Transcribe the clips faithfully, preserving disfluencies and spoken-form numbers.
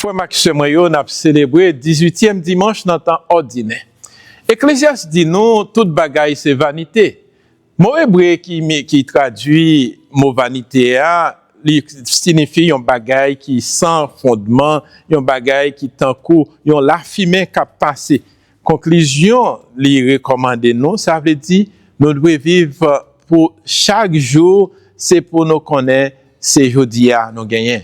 Frè m ak sè mwen yo, n ap selebre dizuityèm dimanch nan tan òdinè. Eklezyas di nou tout bagay se vanite. Mo ebre ki, ki tradui mo vanite a, li siyifi yon bagay ki san fondman, yon bagay ki tankou yon lafimen k ap pase. Konklizyon li rekòmande nou, sa vle di nou dwe viv pou chak jou, se pou nou konnen se jodi a nou genyen.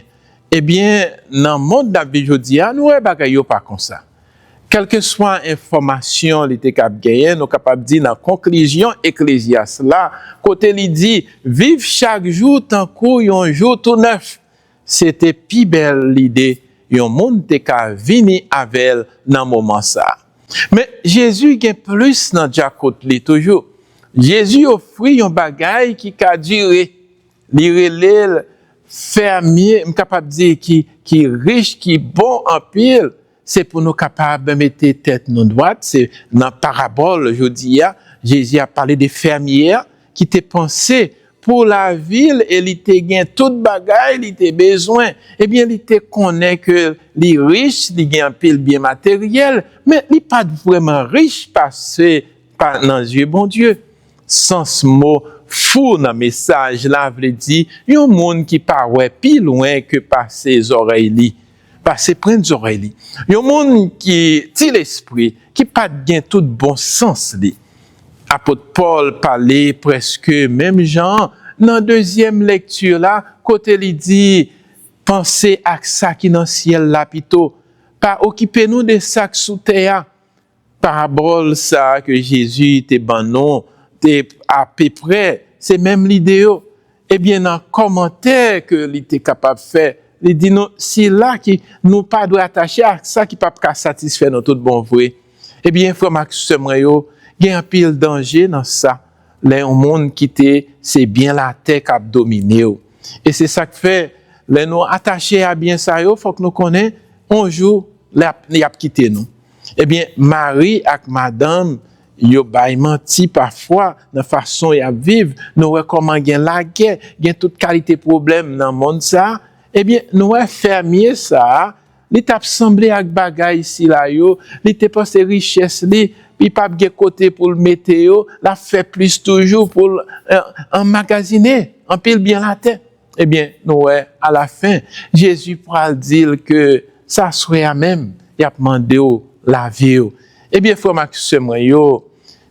Ebyen, nan mond n ap viv jodi a, nou wè bagay yo pa konsa. Kèlkeswa enfòmasyon li te kab genyen, nou kapab di nan konklizyon Eklezyas la, kote li di, viv chak jou tankou yon jou tou nèf. Se te pi bèl lide yon moun te ka vini avè l nan moman sa a. Men, Jezi gen plis nan djakout li toujou. Jezi ofri yon bagay ki ka dire. Li rele l fèmye, m kapab di ki, ki rich, ki bon anpil. Se pou nou kapab mete tèt nou dwat. Se nan parabòl jodi a, Jezi ap pale de fèmye a ki te panse pou lavi l e li te gen tout bagay li te bezwen. Ebyen, li te konnen ke li rich, li gen anpil byen materyèl, men li pa t vrèman rich pase pa nan zye Bondye. Sans mo fou nan mesaj la vle di yon moun ki pa wè pi lwen ke pase zòrèy li, pase pwent zòrèy li. Yon moun ki ti lespri, ki pa t gen tout bon sans li. Apot Pòl pale prèske menm jan nan dezyèm lekti la, kote li di, panse ak sa ki nan syèl la pito. Pa okipe nou de sa k sou tè a. Parabòl sa a ke Jezi te ban nou, te apeprè, se menm lide yo. Ebyen, nan kòmantè ke li te kapab fè, li di nou, sila ki nou pa dwe atache ak sa ki p ap ka satisfè nou tout bon vre. Ebyen, frè m ak sè mwen yo, gen anpil danje nan sa, lè yon moun kite se byen latè k ap domine w. E se sa k fè, lè nou atache a byen sa yo, fòk nou konnen, yon jou, l ap, y ap kite nou. Ebyen, mari ak madanm, yo bay manti pafwa nan fason y ap viv. Nou wè kòman gen lagè, gen tout kalite pwoblèm nan mond sa a. Ebyen, nou wè fèmye sa a, li t ap sanble ak bagay sila yo, li te panse richès li, li p ap gen kote pou l mete yo, l ap fè plis toujou pou l, eh, anmagazine anpil byen latè. Ebyen, nou wè, alafen, Jezi pral di l ke sa swè a menm, y ap mande w lavi w. Ebyen, frè m ak sè mwen yo,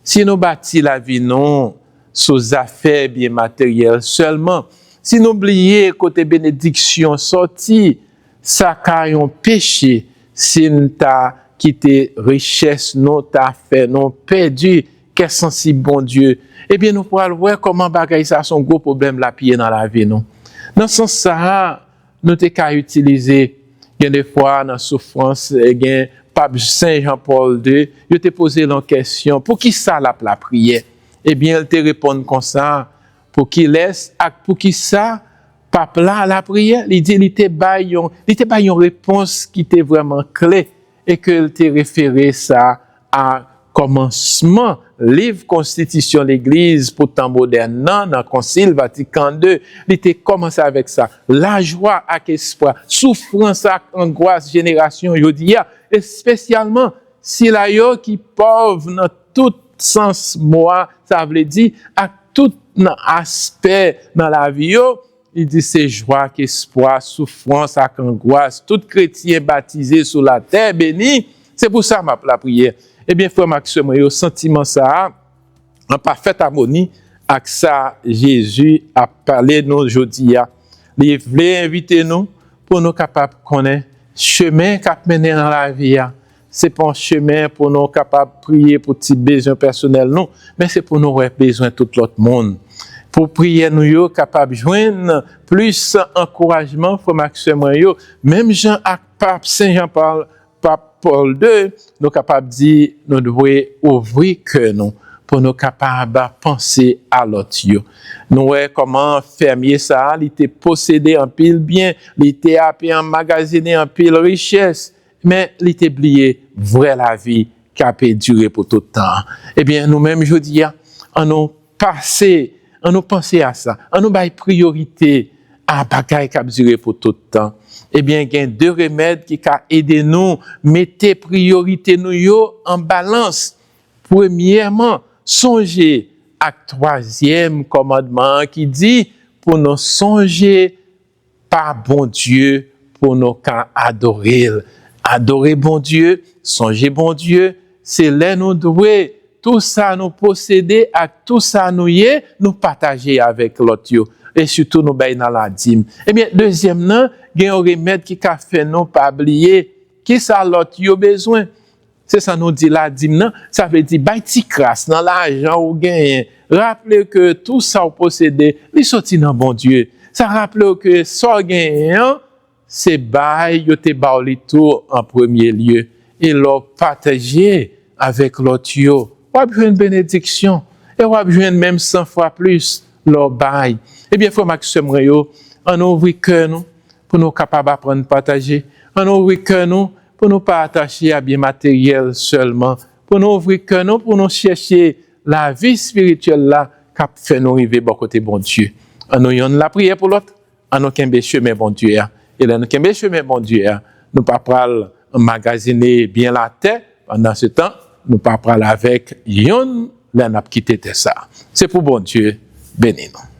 si nou bati lavi nou sou zafè byen materyèl sèlman, si nou bliye kote benediksyon sòti, sa ka yon peche si n ta kite richès nou ta fè nou pèdi kè sansib Bondye. Ebyen, nou pral wè kòman bagay sa se yon gwo pwoblèm l ap ye nan lavi nou. Nan sans sa a, nou te ka itilize, gen de fwa nan soufrans, eh, gen Pap Sen Jan Pòl de, yo te poze l yon kèsyon, poukisa l ap lapriyè? Ebyen, l te reponn konsa, pou kilès ak poukisa Pap la lapriyè? Li di li te bay yon, li te bay yon repons ki te vrèman klè e ke l te refere sa a kòmansman liv konstitisyon legliz pou tan modèn nan, nan Konsil Vatikan de. Li te kòmanse avèk sa. Lajwa ak espwa, soufrans ak angwas jenerasyon jodi a, espesyalman sila yo ki pòv nan tout sans mo a, sa vle di, ak tout nan aspè nan lavi yo, li di se jwa ak espwa, soufrans ak angwas, tout kretyen batize sou latè beni, se pou sa m ap lapriyè. Ebyen, frè m ak sè mwen yo, santiman sa a, an pafèt amoni ak sa Jezi ap pale nou jodi a. Li vle envite nou pou nou kapab konnen chemen k ap mennen nan lavi a. Se pa yon chemen pou nou kapab priye pou ti bezwen pèsonèl nou, men se pou nou wè bezwen tout lòt moun. Pou priyè nou yo kapab jwenn plis ankourajman, frè m ak sè mwen yo, menm jan ak Pap Sen Jan Pòl, Pap Pòl de, nou kapab di nou dwe ouvri kè nou pou nou kapab panse a lòt yo. Nou wè kòman fèmye sa a, li te posede anpil byen, li te ape anmagazine anpil richès, men li te bliye vrè lavi k ape dire pou tout tan an. Ebyen, nou menm jodi a, ann nou pase, ann nou panse a sa, ann nou bay priyorite a bagay k ap dire pou tout tan. Ebyen, gen de remèd ki ka ede nou mete priyorite nou yo an balans. Premyèman, sonje ak twazyèm kòmandman an ki di pou nou sonje pa Bondye pou nou ka adore l. Adore Bondye, sonje Bondye, se lè nou dwe tou sa nou posede ak tou sa nou ye, nou pataje avèk lòt yo. E sitou nou bay nan ladim. Ebyen, dezyèm nan, gen yon remèd ki ka fè nou pa bliye kisa lòt yo bezwen. Se sa nou di ladim nan, sa vle di bay ti kras nan lajan ou genyen. Raple ke tou sa w posede, li soti nan Bondye. Sa raple w ke sa w genyen an, se bay yo te ba w li tou an premye lye. E lè w pataje avèk lòt yo, w ap jwenn benediksyon. E w ap jwenn menm san fwa plis lè w bay. Ebyen, frè m ak sè mwen yo, ann ouvri kè nou pou nou kapab aprann pataje. Ann ouvri kè nou pou nou pa atache a byen materyèl sèlman. Pou nou ouvri kè nou, pou nou chèche lavi espirityèl la k ap fè nou rive bò kote Bondye. Ann nou yonn lapriyè pou lòt, ann nou kenbe chemen Bondye a. E lè nou kenbe chemen Bondye a, nou pa pral anmagazine byen latè, pandan se tan, nou pa pral avèk yonn lè n ap kite tè sa a. Se pou Bondye beni nou.